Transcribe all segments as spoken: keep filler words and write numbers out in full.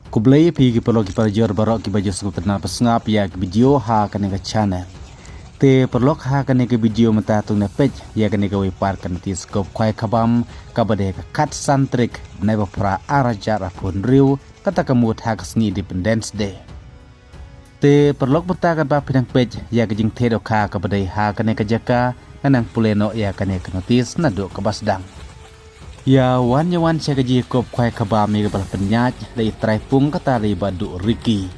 Khublei ïa phi ki paralok ki parajor baroh kiba ju sngewtynnat sngap ïa ki video ha kane ka channel. Te paralok, ha kane ka video mynta to ngin peit ïa kane kawei pat ka notice kop khwai khabam kaba dei ha ka khatsan tarik bnai ba phra ar hajar arphew hynriew, kata ka mut ha ka sngi Independence Day. Te paralok, mynta katba phi dang peit ïa ka jingthied dohkha kaba dei ha kane ka jaka, ngan nang pule noh ïa kane ka notice naduh kaba sdang. Ïa wan ïa wan sha ka jingkop khwai khabam ïa kaba la pynïaid da i trai pung, kata dei Bah Duh Ricky.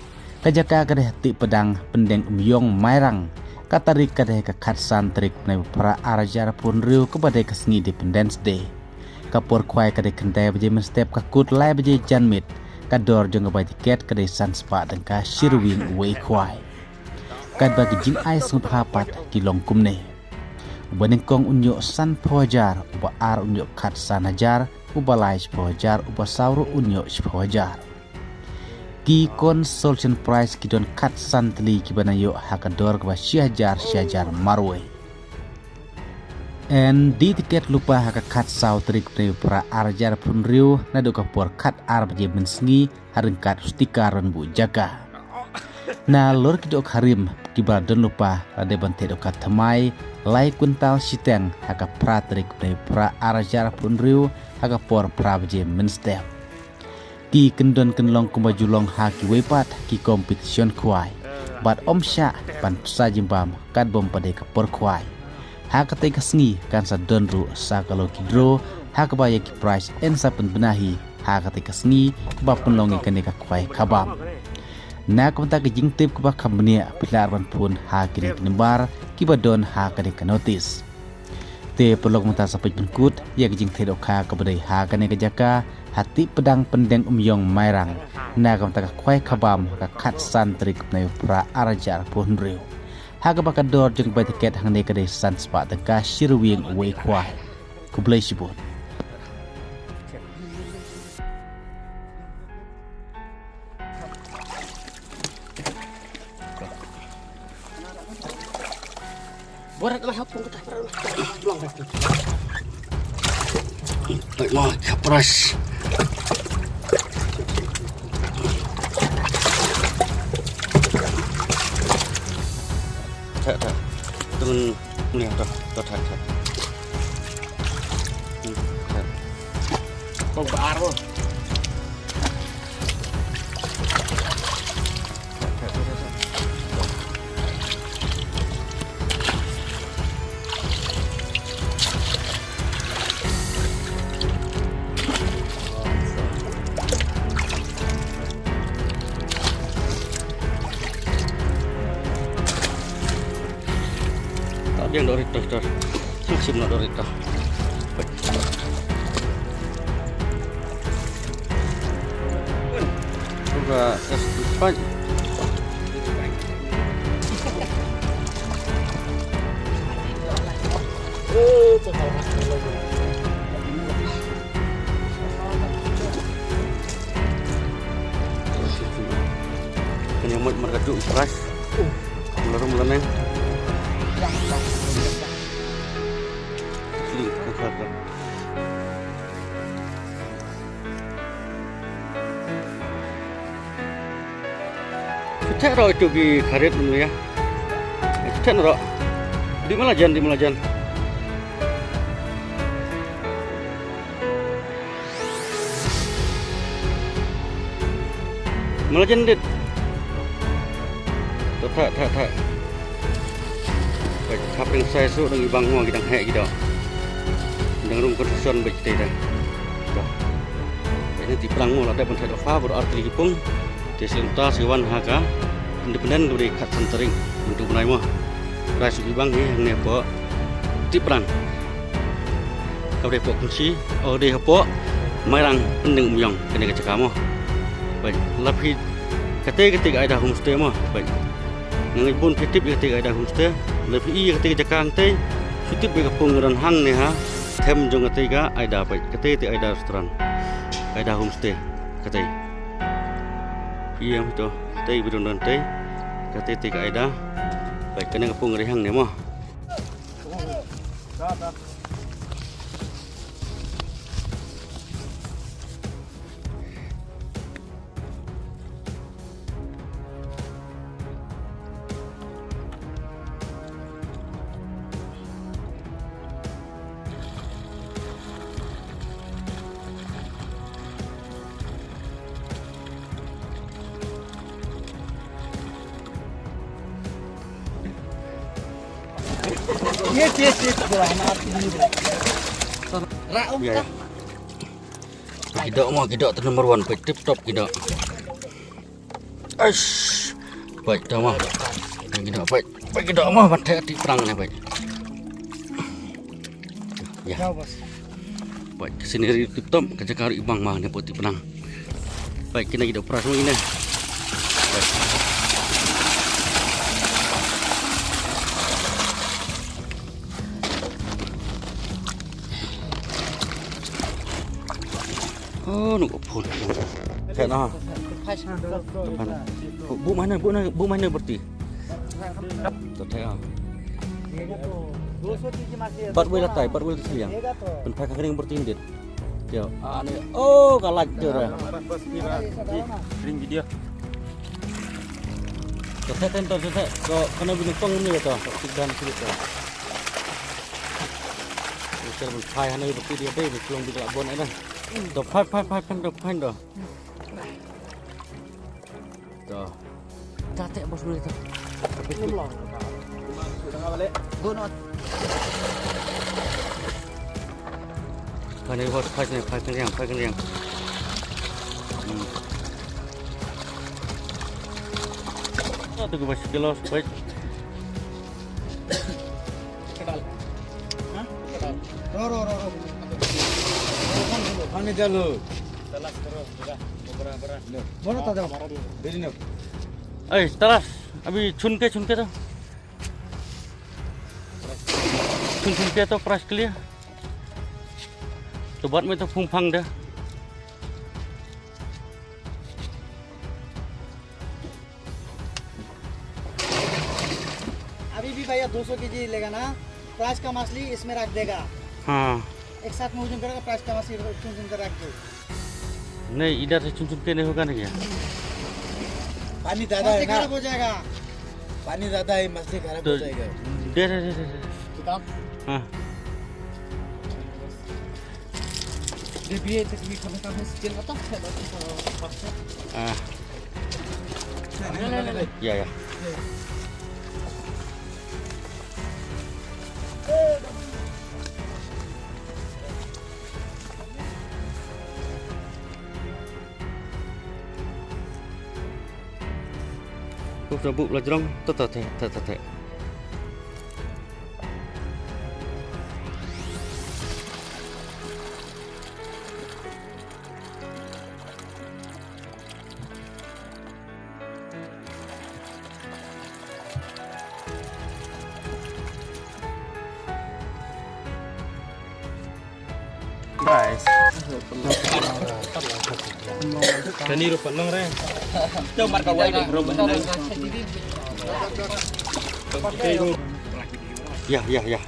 Ka jaka ka dei ha Tihpadang, Pyndengumiong, Mairang. Ka tarik ka dei ka khatsan tarik bnai ba phra ar hajar arphew hynriew kaba dei ka sngi Independence Day. Ka por khwai ka dei khyndai baje mynstep, ka kut lai baje janmiet. Ka dor jong ka bai tiket ka dei san spah tyngka shi ryngwiang uwei khwai. Katba ki jingai sngewbha pat ki long kumne: uba nyngkong un ïoh sanphew hajar, uba ar un ïoh khatsan hajar, uba lai shiphew hajar, uba saw ruh un ïoh shiphew hajar. Ki consolation prize ki don khatsan tylli kiba nang ïoh ha ka dor kaba shi hajar shi hajar marwei. Yn die tiket lypa ha ka khatsaw tarik bnai ba phra ar hajar arphew hynriew naduh ka por khatar baje mynsngi ha ryngkat u sticker rangbah jaka. Nalor ki dohkha rim kiba don lypa la dei ban thied dohkha thymmai lai kwintal shiteng ha ka phra tarik bnai ba phra ar hajar arphew hynriew ha ka por phra baje mynstep. Ki kyndon kynlong kumba ju long ha kiwei pat ki competition khwai, bad ym shah ban pynsa jingbam katba ym pat dei ka por khwai. Ha katei ka sngi kan sa don ruh sa ka lucky draw ha kaba ïa ki prize yn sa pynbna hi ha katei ka sngi kaba pynlong ïa kane ka khwai khabam. Na ka bynta ka jingtip kaba kham bniah, phi lah ban phone ha kine ki number kiba don ha kane ka notice. Te paralok, mynta sa peit pynkut ïa ka jingthied dohkha kaba dei ha kane ka jaka ha Tihpadang, Pyndengumiong, Mairang, na ka bynta ka khwai khabam ha ka khatsan tarik bnai ba phra ar hajar arphew hynriew. Ha kaba ka dor jong ka bai tiket hangne ka dei san spah tyngka shi ryngwiang uwei khwai. Khublei shibun. Baik, ma, kapras. Tak, tak. Tunggu ni, tak, tak, tak, tak. Hmm, tak. Kau baru. Tak biang dor itu, dor. Suk sim dor itu. Buka tas empat. Kanya mat markatu keras. Mula mula neng. Sini, buka, buka. Shu theh ruh itu ki kharit, ym lei. Shu theh ruh. Dih mala jan, dih mala jan. Mala jan dit. To theh, theh, theh. Peit, hap ring sai su dang ibang mo, ki dang heh ki doh. Dang rung construction beit te da. To. Peit, na Tihprang mo la dep ban theh dohkha baroh ar tylli ki pung. Te shu ynta shu wan ha ka Independent kaba dei khatsan tarik mynta u bnai mo. Rai shu ibang hi hangne hapoh Tihprang. Kaba dei hapoh Kynshi, oh, dei hapoh Mairang, Pyndengumiong, kane ka jaka mo. Peit, la phi katei, katei ka Aida Homestay mo. Peit. Nga ngeit bun phi tip ïa katei ka Aida Homestay. La phi i ïa katei ka jaka hangtei, phi tip ïa ka pung nga don hangne ha them jong katei ka Aida, peit. Katei, katei Aida Restaurant. Aida Homestay. Katei. Phi ïa to, tei ba don don tei. Katei, katei ka Aida. Peit, kane ka pung nga dei hangne mo. Yes, yes, yes, bro. Hana arti ni, bro. Ra um Ya, ya. Ki doh mo, ki doh tu number one, peit tip top ki doh. Aish. Peit tu mo. Ki doh, peit. Peit ki doh mo, ban theh ti prang ne, peit. Ya. Peit ka scenery tip top, ka jaka ruh i bang ma ne, peit ti prang. Peit kine ki doh pras mo ine. Peit. Oh, nuk phun. Theh na. Bu mane, bu mane, bu mane berti. To theh ah. Bat wei latai, bat wei siliang. Pynphai ka kring berti ndit. Yo, ani. Oh, ka lait tu dah. Ring video. To theh ten to theh. To kena bini tong ni to. Tik dan sini to. Tel pynphai hana berti dia dei, ni klong bi la bon ai dah. To phai, phai, phai, phai, to phai, to. To. Ta te bos muli to. Gunot. Kane bos, phai kane, phai kane yang, phai kane yang. Hmm. Satu ke bos kilo, baik. Ro, ro, ro, ro. Ani jalo. Bora, bora. Bora, ta jao. Deri no. Ei, talas. Abi chunke, chunke to. Chun, chunke to, price clear. To bat me to phung phang da. अभी भी भैया दो सौ केजी लेगा ना, प्राइस का मछली इसमें रख देगा। हाँ। एक साथ में वजन करेगा, प्राइस का मछली चुन चुन कर रख दो। नहीं, इधर से चुन चुन के नहीं होगा ना क्या? पानी ज्यादा है मछली ना? खराब हो जाएगा। पानी ज्यादा है, मछली खराब तो हो जाएगा। दे, दे, दे, दे, दे। किताब? हाँ। ये भी है, ये खाने का भी स्केल आता है, बस, अ, हाँ। ले, ले, ले, ले। या, या। Buh, buh, la jrong. Tut, tut, tut, tut, tut. Guys. Kani rupa long re. Jom marka wai ni, bro, benar. Ya, ya, ya.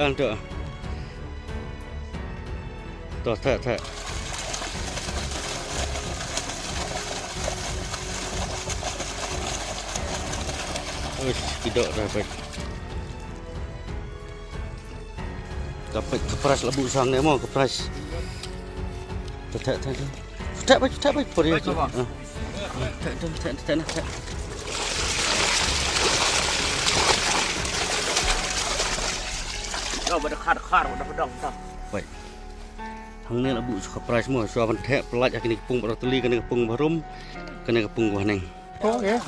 Ang tu. To, theh, theh. Uish, ki doh dah, peit. Ka peit, ka price la buh sang ne mo, ka price. To theh, theh, theh. Theh, peit, theh, peit, por ya. Peit, cuba. Ah. Theh, theh, theh, theh, theh. Yo, ba da khar, khar, ba da khar, ba da khar. Peit. Hangne la buh sa ka price mo, shuwa ban theh pyllait ha kine ki pung ba ra tylli, kane ka pung ba rum, kane ka pung ba neng. Okay.